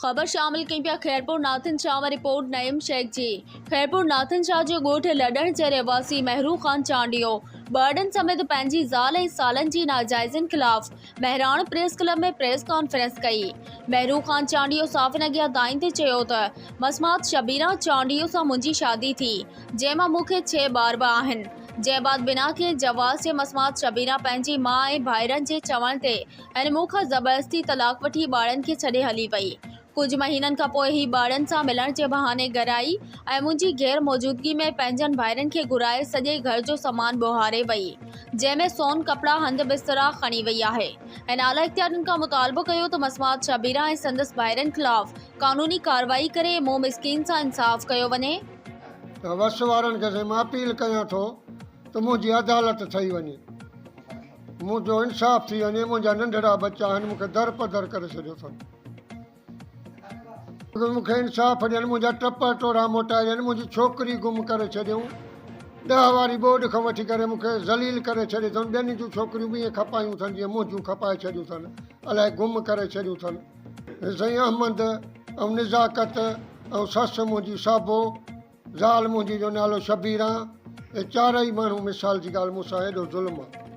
خبر شامل ڪيون پيا خيرپور ناٿن شاهه مان رپورٽ نعيم شيخ جي خيرپور ناٿن شاهه جي ڳوٺ لڏڻ جي رهواسي مهرو خان چانڊيو ٻارڙن سميت پنهنجي زال ۽ سالن جي ناجائزين خلاف Mehran press club ۾ press conference ڪئي مهرو خان چانڊيو صحافين اڳيان دانهيندي چيو ته مسمات شبيرا چانڊيو سان منهنجي شادي ٿي جنهن مان مون کي ڇهه ٻار به آهن جنهن بعد بنا ڪنهن جواز جي مسمات شبيرا پنهنجي ماء ۽ ڀائرن جي چوڻ تي ۽ مون کان زبردستي طلاق وٺي ٻارڙن کي ڇڏي هلي وئي. ڪجهه مهينن کان پوء هي ٻارڙن سان ملڻ جي بهاني گهر آئي ۽ منهنجي غير موجودگي ۾ پنهنجن ڀائرن کي گهرائي سڄي گهر جو سامان ٻوهاري وئي، جنهن ۾ سون، ڪپڙا، هنڌ بسترا کڻي وئي آهي. هن اعليٰ اختيارين کان مطالبو ڪيو ته مسمات شبيره ۽ سندس ڀائرن خلاف قانوني ڪارروائي ڪري مون مسڪين سان انصاف ڪيو وڃي. ته وس وارن کي سائين مان اپيل ڪيان ٿو ته منهنجي عدالت ٺهي وڃي. منهنجو انصاف ٿي وڃي، منهنجا ننڍڙا ٻچا آهن، مون کي در پڌر ڪري ڇڏيو اٿن. مون کي انصاف ڏين، منهنجا ٽپ ٽوڙا موٽائي ڏين، منهنجي ڇوڪري گم ڪري ڇڏيائون، ڏهه واري ٻوڏ کان وٺي ڪري مون کي ذليل ڪري ڇڏي اٿن، ٻين جون ڇوڪريون به ائين کپايون اٿن جيئن منهنجون کپائي ڇڏيون اٿن، الائي گم ڪري ڇڏيون اٿن. سائين احمد ۽ نزاڪت ۽ سس منهنجي صابو، زال منهنجي جو نالو شبيران، اهي چارئي ماڻهو مثال جي ڳالهه مون سان ايڏو ظلم آ.